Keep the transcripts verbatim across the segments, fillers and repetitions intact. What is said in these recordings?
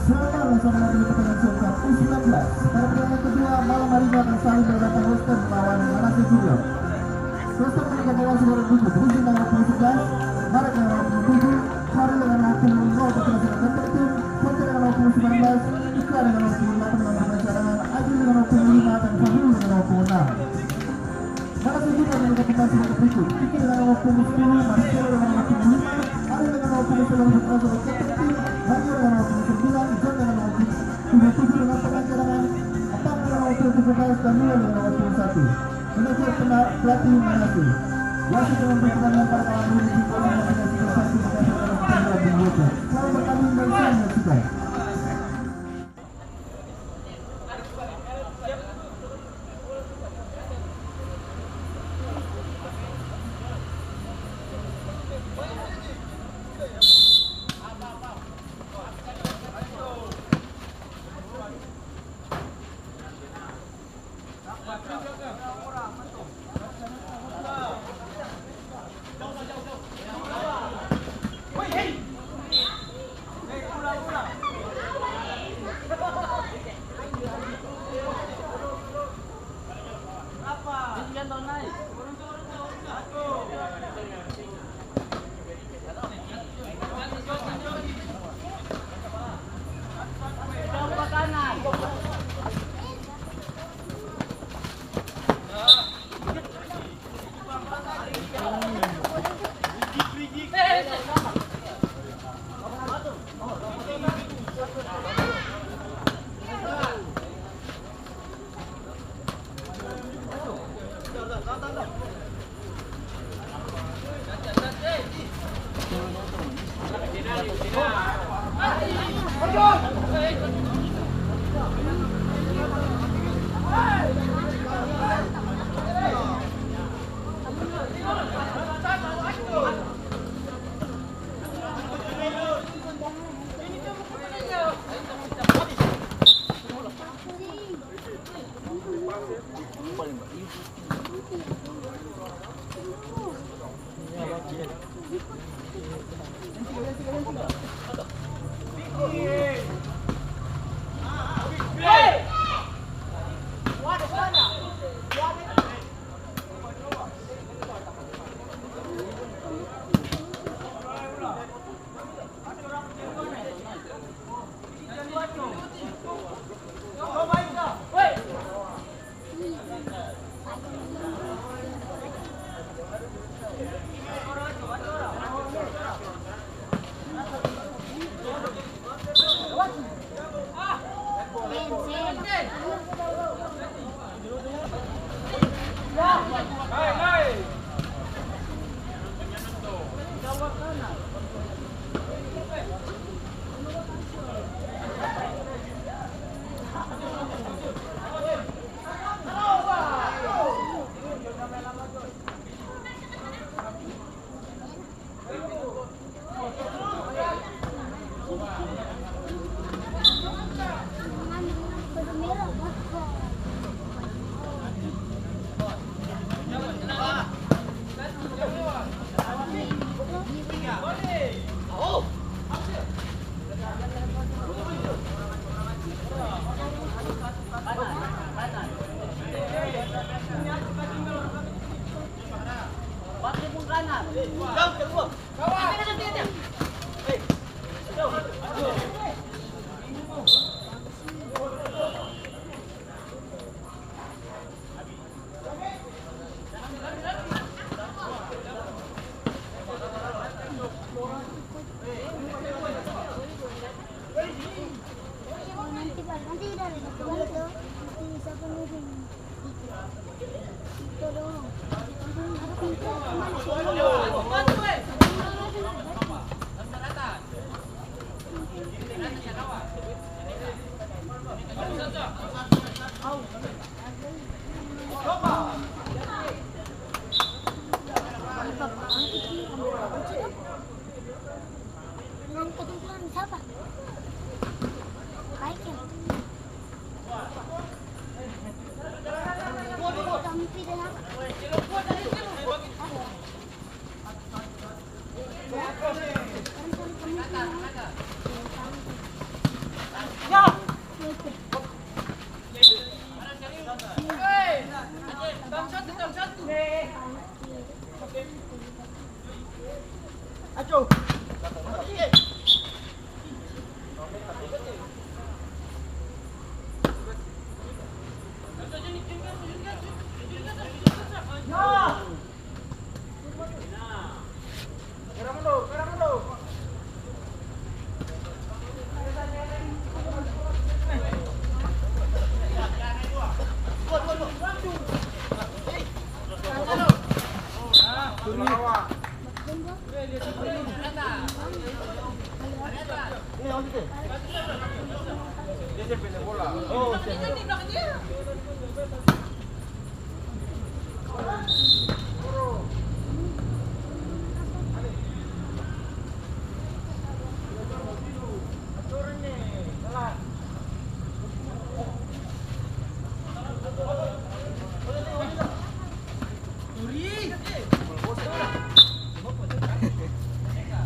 Selamat datang di pertandingan Songkap U sembilan belas. Pada pertandingan kedua malam hari ini akan saling berhadapan Western melawan Manase Junior. Western menempati skor berikut: Rizky dengan nomor punggung sebelas, Marek dengan nomor punggung tujuh, Faril dengan nomor punggung nol, bertugas sebagai kapten tim, Fanta dengan nomor punggung sembilan belas, Ikra dengan nomor punggung delapan dengan pemain cadangan, Adil dengan nomor punggung lima, dan Fahmi dengan nomor punggung enam. Manase Junior menempati skor berikut: Kiki dengan nomor punggung sepuluh, Marcelo dengan nomor punggung lima, Ari dengan nomor punggung sembilan, Fitra sebagai kapten tim, Mario dengan nomor punggung sembilan, John dengan nomor punggung tujuh dengan pemain cadangan, Abang dengan nomor punggung tujuh belas, dan Lula dengan nomor punggung satu. Demikian pena-, pelatih Manase. Wasit yang memberi pertandingan pada malam ini, Jimbo, dengan satu berdasarkan pertandingan di YouTube. Selamat bertanding dan salam menyaksikan.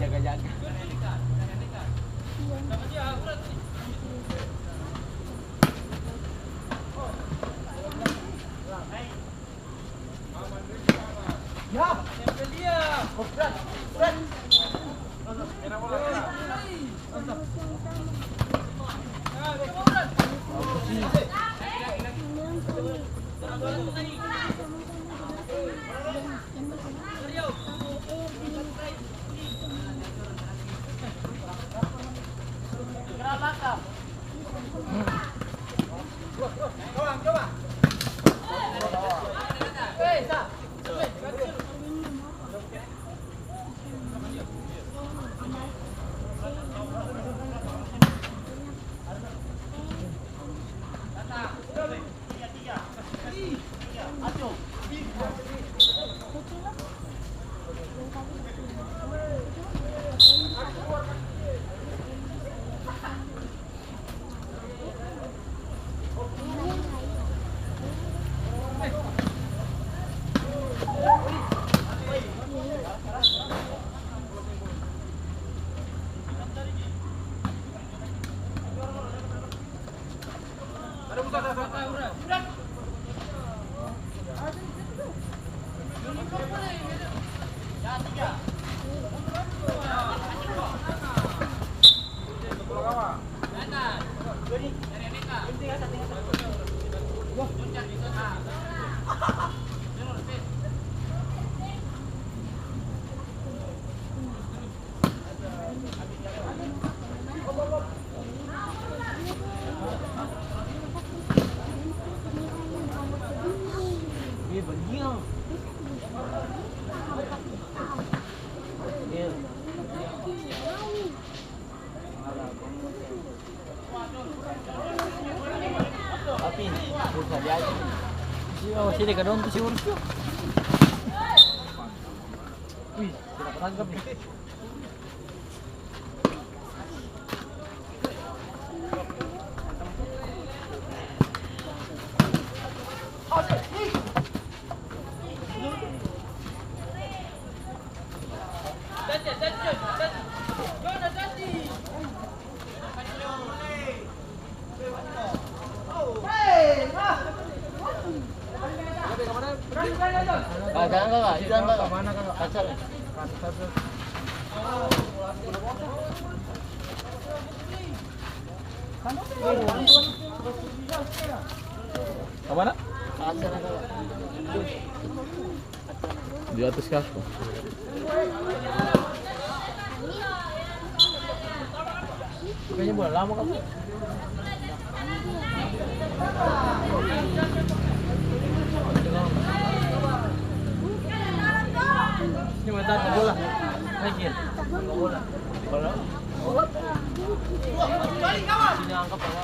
Jaga-jaga. Tapi, susah diajar. Iya, masih deka dong tuh si urus tuh. Wih, tidak ketangkap nih. Ah, jangan, Kakak, jangan, Kakak. Kaca nih. Kamana? Di atas kasur. Kayaknya bola lama kan? Ini mata bola. Naikin. Bola. Bola. Sini angkat bola.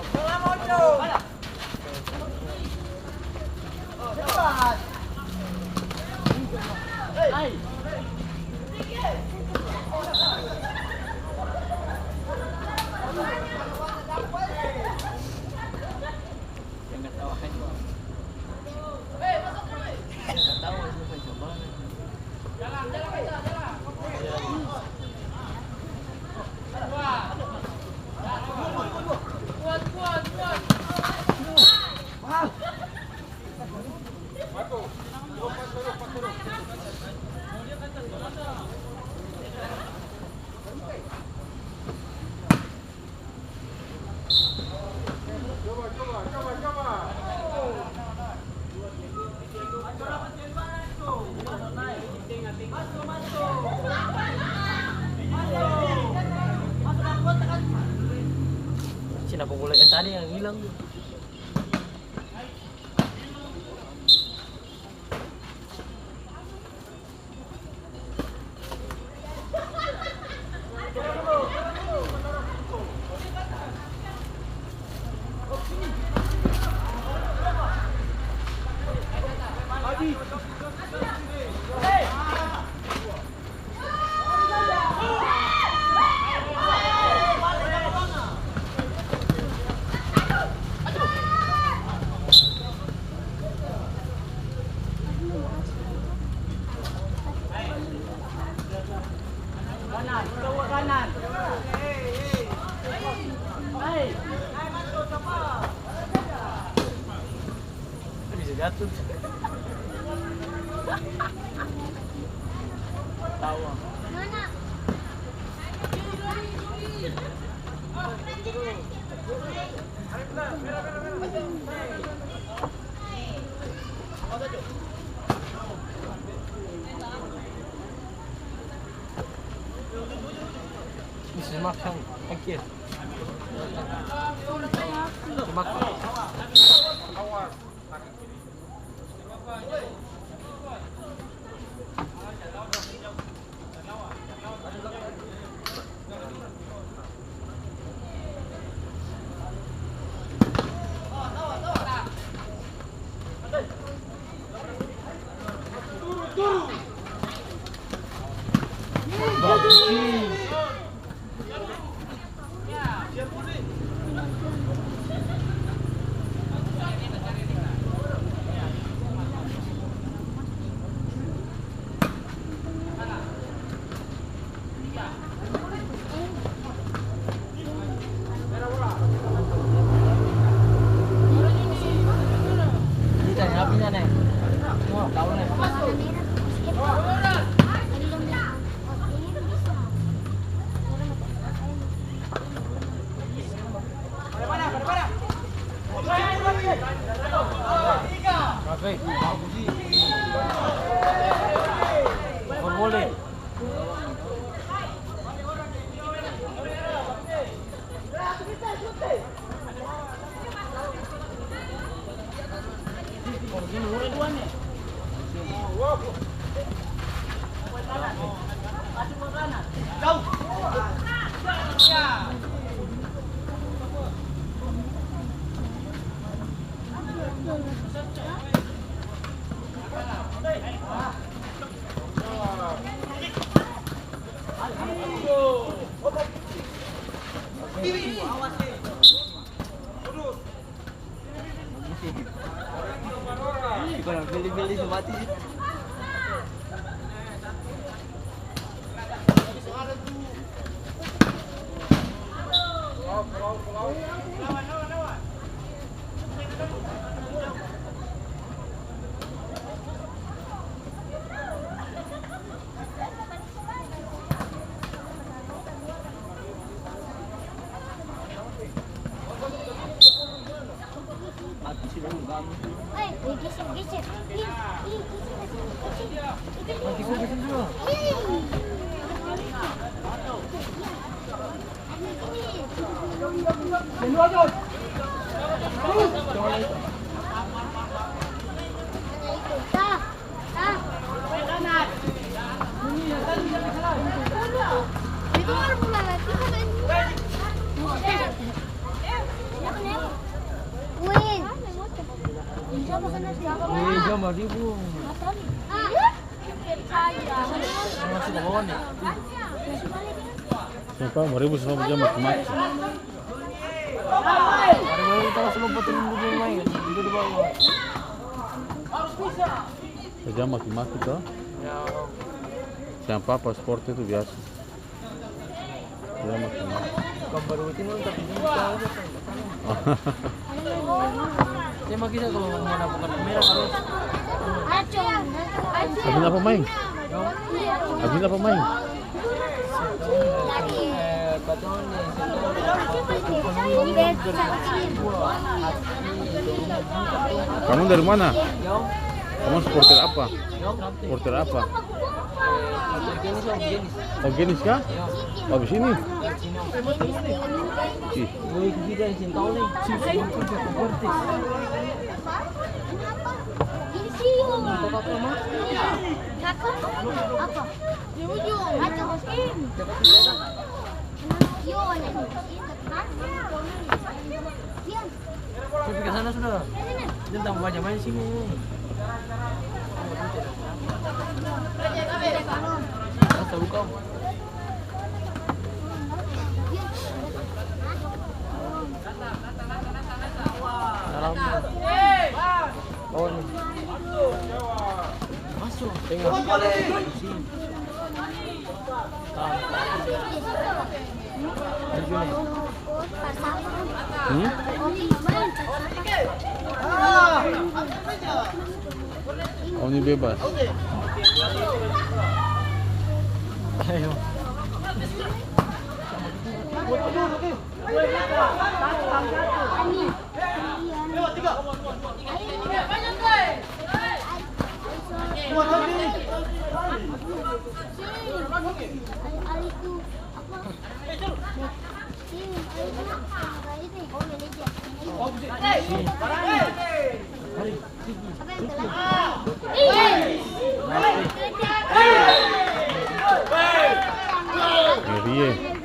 Sini apa bola yang tadi yang hilang tuh? Bisa makan, oke. Makan. Beli-beli su mati. Wih, jam lima ribu. Siapa? Lima ribu seratus jam maki-maki. Kerja maki-maki to. Ya. Siapa paspor itu biasa. Dia maki-maki. Bukan baru itu, tapi dia tahu. Dia maki saya kalau mau dapatkan kamera harus. Abis apa main? Abis apa main? Kamu dari mana? Kamu supporter apa? Supporter apa? Oh, Genis kah? Oh, di sini? Ih. Apa? Di ujung. Saya pikir sana sudah. Dia tambah banyak main sini. Tahu kau. Dalam. Oh, ini. Masuk. Tengok. Ah. Tujuh nih. Hmm? Omni bebas. Ngeri, eh.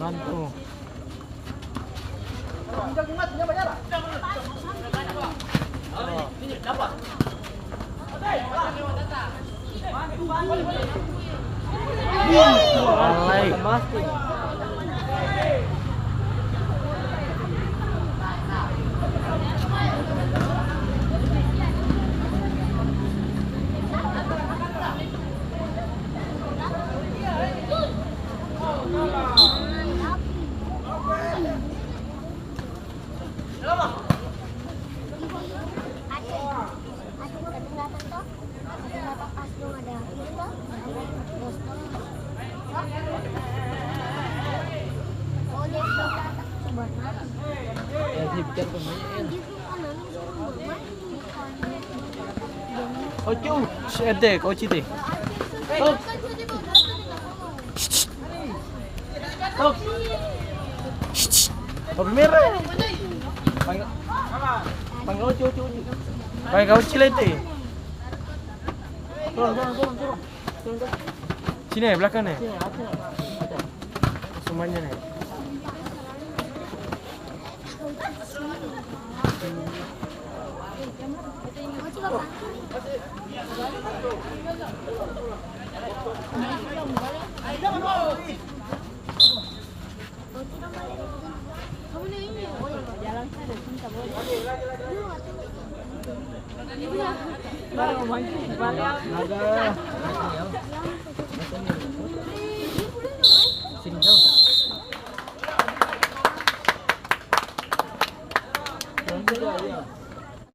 Ngantuk. Ocu, si Edek, Oci deh. Tok. Tok. Tok merah. Panggil, panggil Oci, Oci, Oci. Panggil Oci lete. Turun, turun, turun, turun. Turun, turun. Sini, belakang nih. Sini, atas. Semuanya nih. Baru mau mancing balik. Ada.